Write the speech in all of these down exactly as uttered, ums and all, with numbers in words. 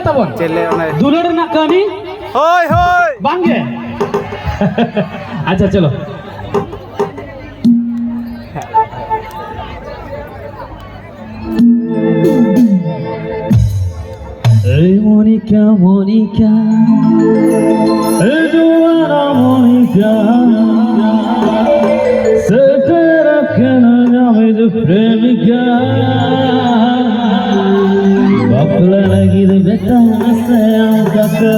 ᱛᱟᱵᱚᱱ᱾ ᱪᱮᱫ ᱞᱮ ᱚᱱᱮ ᱫᱩᱞᱟᱹᱲ ᱨᱮᱱᱟᱜ ᱠᱟᱹᱦᱱᱤ? ᱦᱳᱭ, ᱦᱳᱭ᱾ ᱵᱟᱝᱜᱮ? ᱟᱪᱪᱷᱟ, ᱪᱚᱞᱚ᱾ ᱮᱭ ᱢᱚᱱᱤᱠᱟ, ᱢᱚᱱᱤᱠᱟ, ᱮ ᱡᱩᱣᱟᱱᱟ ᱢᱚᱱᱤᱠᱟ, ᱥᱮᱴᱮᱨ ᱟᱠᱟᱱᱟ ᱟᱢᱤᱡ ᱯᱨᱮᱢᱤᱠᱟ᱾ ᱵᱟᱯᱞᱟ ᱞᱟᱹᱜᱤᱫ ᱢᱮᱛᱟᱭ ᱢᱮᱥᱮ ᱟᱢ ᱠᱟᱠᱟ,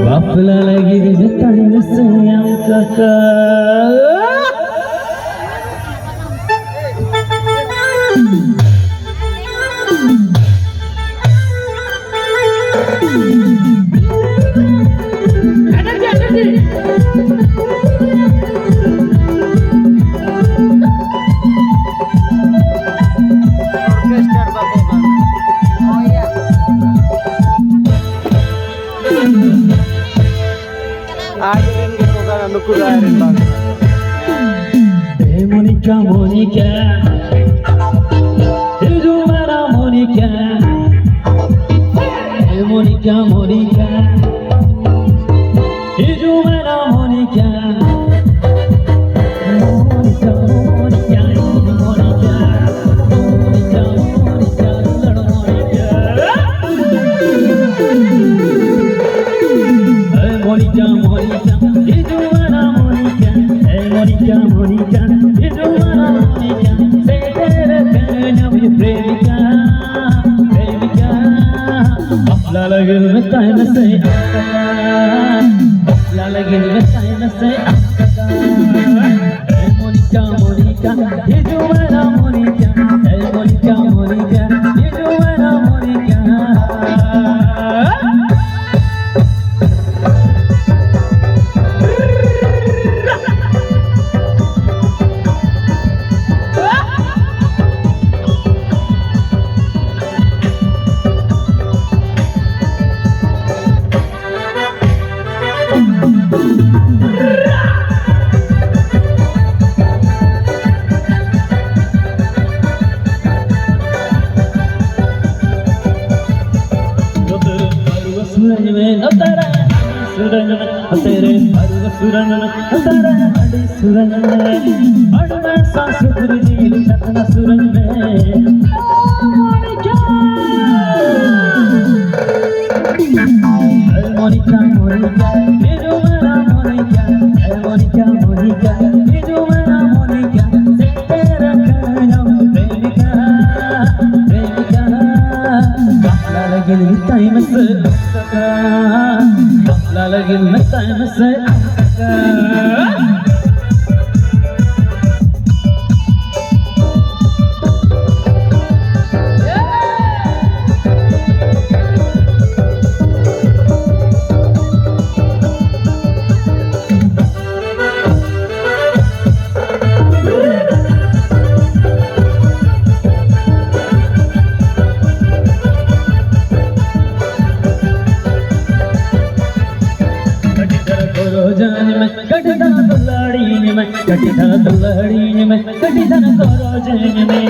ᱵᱟᱯᱞᱟ ᱞᱟᱹᱜᱤᱫ ᱢᱮᱛᱟᱭ ᱢᱮᱥᱮ ᱟᱢ ᱠᱟᱠᱟ᱾ ᱟᱡ ᱨᱮᱱ ᱜᱮ ᱠᱚ ᱠᱟᱱᱟ ᱱᱩᱠᱩ ᱫᱚ ᱟᱡ ᱨᱮᱱ ᱵᱟᱝ ᱠᱟᱱᱟ᱾ ᱮ ᱢᱚᱱᱤᱠᱟ, ᱢᱚᱱᱤᱠᱟ, ᱦᱤᱡᱩᱜ ᱢᱮ ᱱᱟ ᱢᱚᱱᱤᱠᱟ, ᱮ ᱢᱚᱱᱤᱠᱟ, ᱢᱚᱱᱤᱠᱟ, ᱦᱤᱡᱩᱜ ᱢᱮ ᱱᱟ ᱢᱚᱱᱤᱠᱟ᱾ ᱵᱟᱯᱞᱟ ᱞᱟᱹᱜᱤᱫ ᱢᱮᱛᱟᱭ ᱢᱮᱥᱮ, ᱵᱟᱯᱞᱟ ᱞᱟᱹᱜᱤᱫ ᱢᱮᱛᱟᱭ ᱢᱮᱥᱮ᱾ ᱮ ᱢᱚᱱᱤᱠᱟ, ᱢᱚᱱᱤᱠᱟ, ᱦᱤᱡᱩᱜ ᱢᱮ ᱱᱟ ᱢᱚᱱᱤᱠᱟ᱾ ᱮ ᱢᱚᱱᱤᱠᱟ, ᱢᱚᱱᱤᱠᱟ, ᱦᱤᱡᱩᱜ ᱢᱮ ᱱᱟ ᱢᱚᱱᱤᱠᱟ᱾ ᱛᱮᱨᱮ ᱦᱟᱹᱨᱩ ᱥᱩᱨᱟᱹᱧ ᱢᱮ, ᱛᱮᱨᱮ ᱦᱟᱹᱰᱤ ᱥᱩᱨᱟᱹᱧ ᱢᱮ, ᱦᱚᱲᱢᱚ ᱥᱟᱶ ᱥᱩᱠᱨᱤ ᱡᱤᱞ ᱪᱟᱠᱷᱱᱟ ᱥᱩᱨᱟᱹᱧ ᱢᱮ᱾ ᱮ ᱢᱚᱱᱤᱠᱟ, ᱢᱚᱱᱤᱠᱟ, ᱦᱤᱡᱩᱜ ᱢᱮ ᱱᱟ ᱢᱚᱱᱤᱠᱟ, ᱮ ᱢᱚᱱᱤᱠᱟ, ᱢᱚᱱᱤᱠᱟ, ᱦᱤᱡᱩᱜ ᱢᱮ ᱱᱟ ᱢᱚᱱᱤᱠᱟ, ᱥᱮᱴᱮᱨ ᱟᱠᱟᱱᱟᱢ ᱯᱨᱮᱢᱤᱠᱟ, ᱯᱨᱮᱢᱤᱠᱟ᱾ ᱵᱟᱯᱞᱟ ᱞᱟᱹᱜᱤᱫ ᱢᱮᱛᱟᱭ ᱢᱮᱥᱮ ᱟᱢ ᱠᱟᱠᱟ, ᱵᱟᱯᱞᱟ ᱞᱟᱹᱜᱤᱫ ᱢᱮᱛᱟᱭ ᱢᱮᱥᱮ ᱟᱢ ᱠᱟᱠᱟ᱾ ᱠᱟᱹᱴᱤᱡ ᱫᱷᱟᱨᱟ ᱜᱚᱨᱚᱡᱟᱹᱧ ᱢᱮ, ᱠᱟᱹᱴᱤᱡ ᱫᱷᱟᱨᱟ ᱫᱩᱞᱟᱹᱲᱤᱧ ᱢᱮ, ᱠᱟᱹᱴᱤᱡ ᱫᱷᱟᱨᱟ ᱫᱩᱞᱟᱹᱲᱤᱧ ᱢᱮ, ᱠᱟᱹᱴᱤᱡ ᱫᱷᱟᱨᱟ ᱜᱚᱨᱚᱡᱟᱹᱧ ᱢᱮ᱾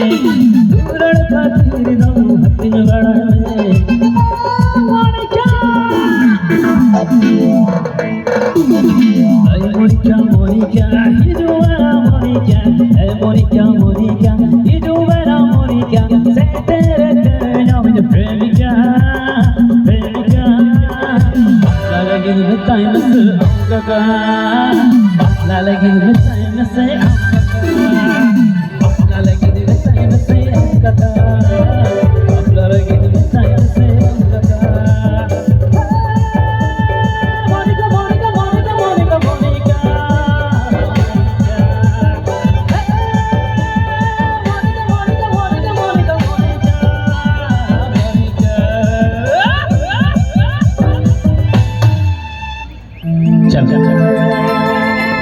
ᱫᱩᱞᱟᱹᱲ ᱠᱷᱟᱹᱛᱤᱨ ᱫᱚ ᱦᱟᱹᱴᱤᱧ ᱵᱟᱲᱟᱭ ᱢᱮ᱾ ᱟᱭ ᱢᱚᱱᱤᱠᱟ, ᱢᱚᱱᱤᱠᱟ, ᱦᱤᱡᱩᱜ ᱢᱮ ᱢᱚᱱᱤᱠᱟ, ᱮ ᱢᱚᱱᱤᱠᱟ, ᱢᱚᱱᱤᱠᱟ, ᱦᱤᱡᱩᱜ ᱢᱮ ᱢᱚᱱᱤᱠᱟ, ᱥᱮᱴᱮᱨ ᱟᱠᱟᱱᱟᱢ ᱤᱧ ᱯᱨᱮᱢᱤᱠᱟ, ᱯᱨᱮᱢᱤᱠᱟ᱾ ᱵᱟᱯᱞᱟ ᱞᱟᱹᱜᱤᱫ ᱢᱮᱛᱟᱭ ᱢᱮᱥᱮ ᱟᱢ ᱠᱟᱠᱟ, ᱵᱟᱯᱞᱟ ᱞᱟᱹᱜᱤᱫ ᱢᱮᱛᱟᱭ ᱢᱮᱥᱮ ᱟᱢ